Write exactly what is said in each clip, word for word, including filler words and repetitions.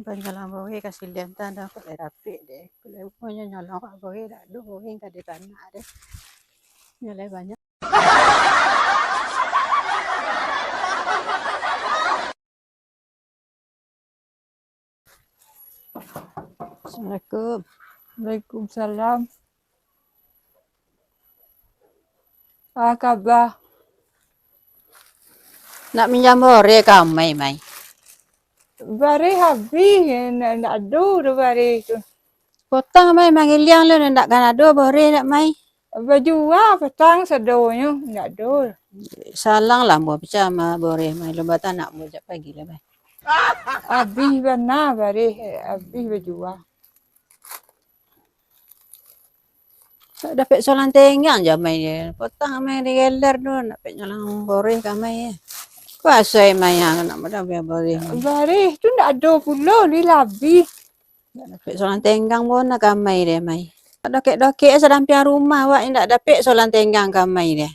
Panyalang boge ka silian tando, kok lai dapek deh. Kok lai punyo nyolong kok boge, dak ado boge ka di tanak deh. Nyo lai banyak. Assalamualaikum. Waalaikumsalam. Ah, kaba? Nak minjam boreh ka amai, Mai. Bareh abih, ndak, ndak ado doh bareh tu. Potang, Mai, mangiliang lo, ndak kan ado boreh dak, Mai. Bajua potang sadonyo, ndak ado. Salang lah ambo picah ma boreh, Mai, lo batanak ambo jak pagi lah, Mai. Abih bana bareh, abih bajua. Dak dapek solang tenggang jo amai deh. Potang amai digeler tu, dak dapek nyolang boreh ka amai deh. Kuaso amai yang nak modal biar boreh. Bareh tu ndak ado pulo, lai labiah. Dak dapek solang tenggang bona ka amai deh, Mai. Dokek-dokek sadampiang rumah awak, ndak dapek solang tenggang ka amai deh.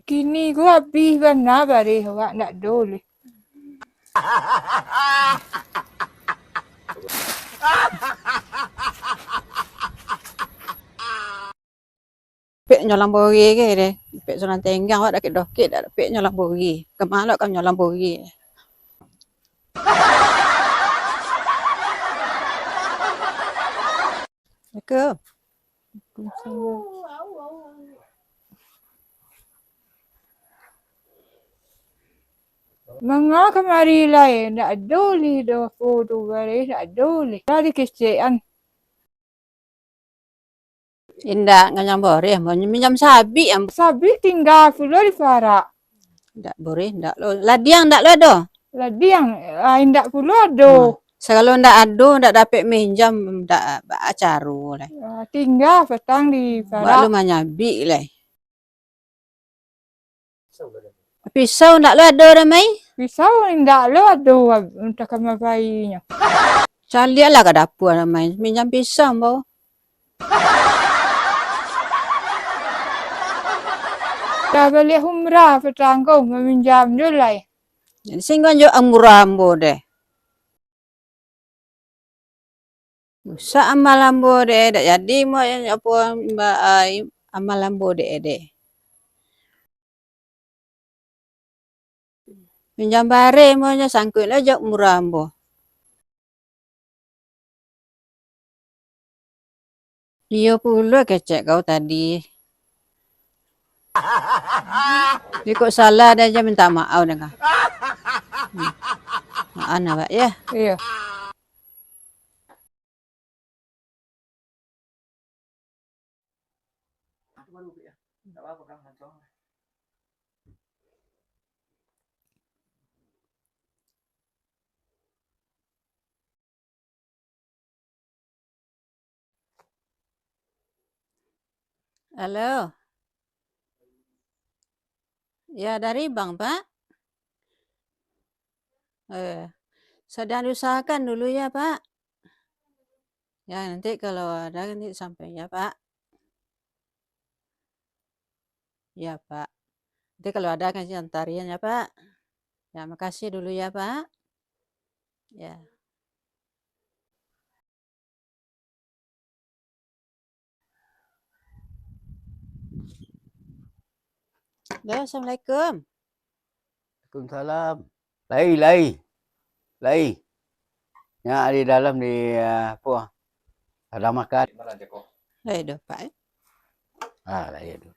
Kini ko abih bana bareh awak, ndak ado leh. Pek nyolang boreh ge deh. Pek solang tenggang awak dokek-dokek, dak pek nyolang boreh. Kama lo ka nyolang boreh. Assalamualaikum. Manga kamari lai, ndak ado lih doh, apo tu, bareh ndak ado lih. Lah dikecekan. Indak, nganyang boreh, ambo minjam sabik, ambo. Sabik tingga pulo di parak. Indak boreh, indak lo. Ladiang indak lo ado? Ladiang, ah, indak pulo ado. Hmm. Sagalo indak ado, indak dapek minjam, indak baa caro lai. Ah, tingga patang di parak. Baa lo manyabik lai. Pisau ndak lo ado, Ramai? Pisau ndak lo ado, entah kama painyo. Caliaklah ka dapua, Ramai, minjam pisau, ambo. Ka baliak umrah patang ko, maminjam jo lai. Jadi, singguang jo umrah ambo deh. Rusak amal ambo deh, dak jadi mo, apo, ba-, ai, amal ambo deh, deh. Minjam bareh mo nyo sangkuik lo jo umrah ambo. Iyo pulo kecek kau tadi. Iko salah deh, jan minta maaf deh kau. Hmm. Maaf nah, Pak, ya. Iyo. Halo. Ya, dari bank, Pak. Eh, sadang diusahakan dulu ya, Pak. Ya, nanti kalau ada nanti sampai ya, Pak. Ya, Pak. Nanti kalau ada akan saya antarin ya, Pak. Ya, makasih dulu ya, Pak. Ya. Halo, assalamualaikum. Waalaikumsalam. Lai, lai. Lai. Nyo di dalam di, ah, apo, ah, sadang makan. Lai doh, Pak, eh? Ah, lai doh.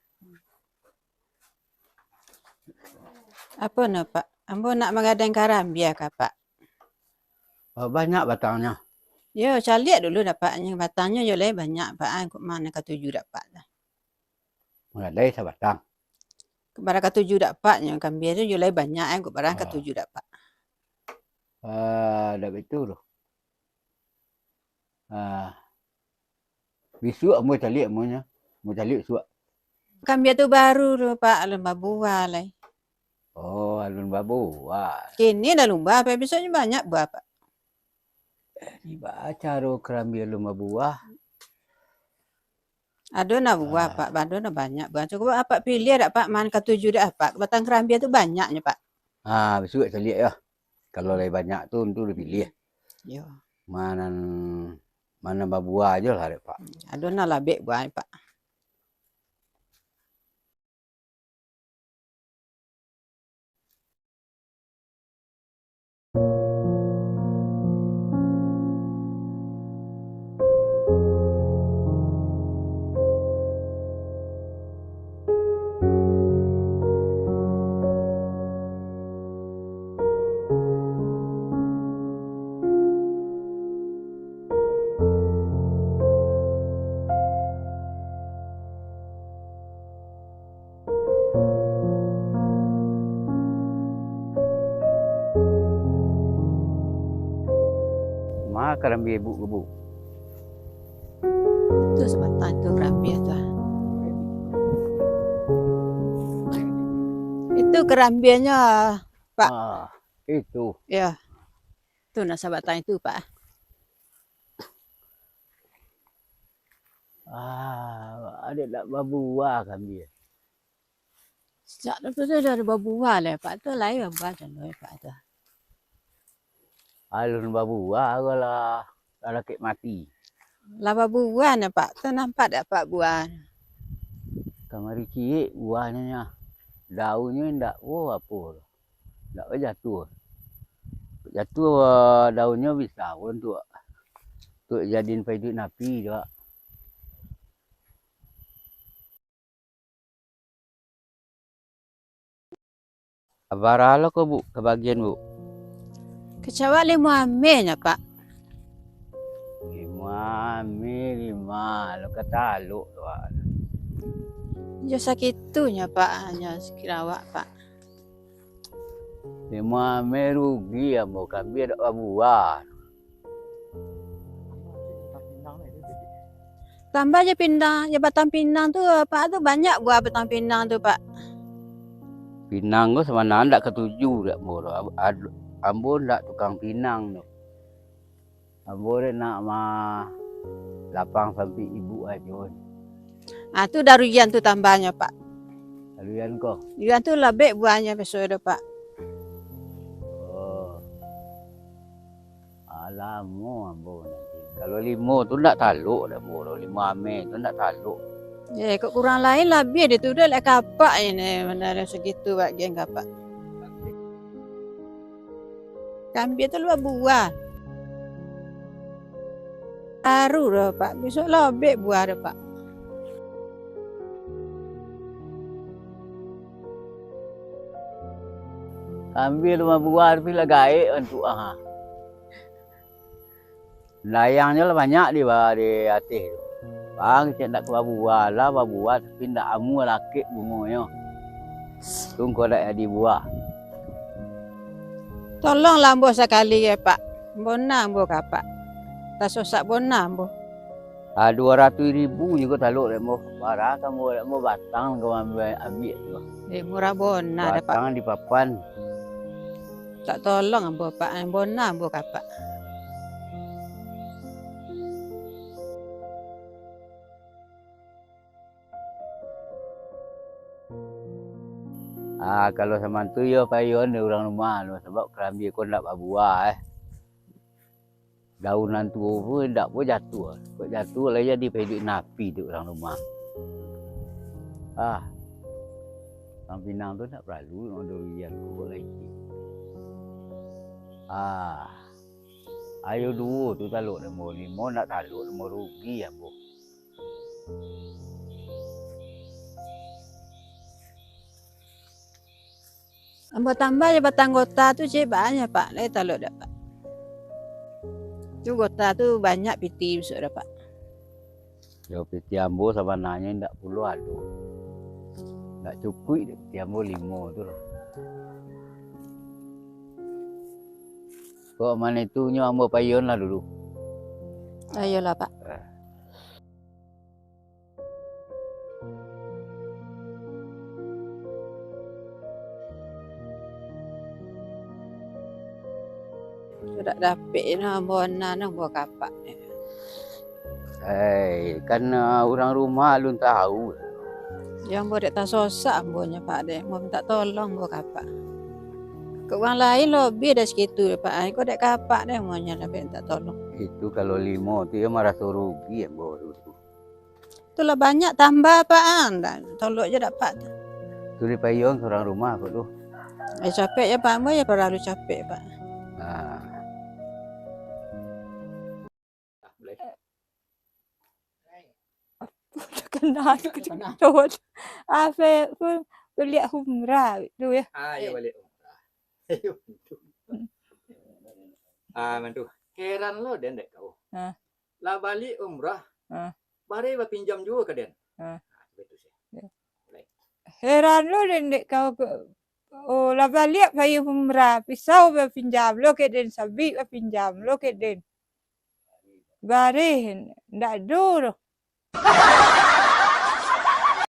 Apo no, Pak? Ambo nak magadang karambia ka, Pak. Oh, banyak batangnyo? Yo, caliak dulu dapaknyo. Batangnyo yo lai banyak, Pak, ah. Kok ma nan katuju dapak tu? Magadai sabatang. Kok bara katuju dapaknyo, karambia tu yo lai banyak, eh, kok bara katuju dapak. Ah, dak baitu doh. Ah, bisuak ambo caliak amonyo. Ambo caliak bisuak. Karambia tu baru tu, Pak, alun babuah lai. Oh, alun babuah. Kini dah alun babuah, Pak. Bisuaknyo banyak buah, Pak. Di baa caro karambia alun babuah? Ado nah buah, Pak, ado nah banyak buah. Cubo Apak piliah dak, Pak, ma nan katuju dek Apak. Batang karambia tu banyaknyo, Pak. Ah, bisuak caliak yo. Kalau lai banyak tu, tu dipiliah. Yo. Manan, manan babuah ajo lah dek, Pak. Ado nan labek buah, Pak. Ma karambia ibu ko, Bu? Itu sabatang itu karambia tu. Itu karambianyo, Pak. Ah, itu. Ya. Tu nan sabatang itu, Pak. Ah, ado dak babuah karambia? Sejak dulu tu dah babuah lah, Pak. Tu lai babuah dulu, Pak, tu. Alun babuah ko lah, lah dakek mati. Lah babuah nah, Pak. Tu nampak dak, Pak, buah? Kamari ciek buahnyo nyo. Daunnyo indak, oh, apo tu. Ndak jatuah. Jatuah, ah, daunnyo bisa pun tu, tu jadiin paiduik napi tu. Bara lo ko, Bu, kabagian, Bu? Kacawa limo ameh nyo, Pak. Limo ameh, limo lo ka talok tu, Pak. Yo sakitu nyo, Pak, hanyo sakiro awak, Pak. Limo ameh rugi ambo, karambia dak babuah. Tambah jo pinang, jo batang pinang tu, Pak, tu banyak buah batang pinang tu, Pak. Pinang ko sabananyo ndak katuju dek ambo tu. Ad-, ambo ndak tukang pinang tu. Ambo dek nak ma lapang sampik ibu ajo. Ah, tu daruyan tu tambahnyo, Pak. Daruyan ko? Daruyan tu labek buahnyo biaso do, Pak. Oh. Ah, lamo ambo nanti. Kalau limo tu ndak talok dek ambo, limo ameh tu ndak talok. Eh, kok kurang lain labiah dek tu, dah lah kapak ini, bana sagitu bagian kapak. Karambia tu lah babuah. Baru dah, Pak. Bisuak lah abek buah dah, Pak. Karambia lah babuah, tapi lah gaek bantuak, ha. Layangnyo lah banyak di ba-, di ateh tu. Bang, cek ndak ka babuah lah, babuah tapi ndak amuah lakek bungonyo. Tu ngko dak jadi buah. Tolonglah ambo sakali, ya, Pak. Bona ambo ka, Pak. Tasosak bona ambo. Ah, duo ratuih ribu juo talok dek ambo. Bara ka ambo dek ambo batang ka ambo ambiak tu. Eh, murah bona dah, Pak. Batang dipapan. Tak tolong ambo, Pak. Bona ambo ka, Pak. Ah, kalau samantu yo payon dek urang rumah tu, sabab karambia ko ndak babuah, eh. Daun nan tuo pun indak pun jatuah. Kok jatuah lah jadi paiduik napi dek urang rumah. Ah. Urang Pinang tu ndak paralu nonton ujian ko lai. Ah. Ayo duo tu talok dek ambo, limo ndak talok dek ambo, rugi ambo. Ambo tambah jo batang gota tu, cek banyak, Pak. Lai talok dak, Pak? Tu gota tu banyak piti bisuak dah, Pak. Yo, piti ambo sabananyo indak pulo ado. Ndak cukuik dek piti ambo limo tu lah. Kok mano itu nyo ambo payon lah dulu. Ayolah, Pak. Eh. Dak dapek no ambo nan ambo kapak. Hei, kan, eh, urang rumah alun tahu. Yo, ambo dek tasosak ambo nyo, Pak, dek. Ambo mintak tolong ambo kapak. Kok urang lain lobiah dari sagitu, Pak. Ai, kok dek ka apak deh, amuahnyo lah, mintak tolong. Itu kalau limo tu, iyo maraso rugi, ambo tu. Tu lah banyak tambah, Pak, ah. Ndak, tolok je dak, Pak, tu. Tu dipayuang surang rumah, Pak, tu. Eh, capek ya, Pak. Ambo ya paralu capek, Pak. Nah. Kenal. Kenal. Apa pun baliak umrah tu ya. Ah, ya, baliak umrah. Ah, mantu. Heran lo den dek kau. Ha. Lah baliak umrah. Ha. Bareh bapinjam juo ka den. Ha. Ah, betul sih. Ya. Mulai. Heran lo den dek kau ke, oh, lah baliak pai umrah, pisau bapinjam lo ka den, sabik bapinjam lo ka den. Bareh, ndak ado doh.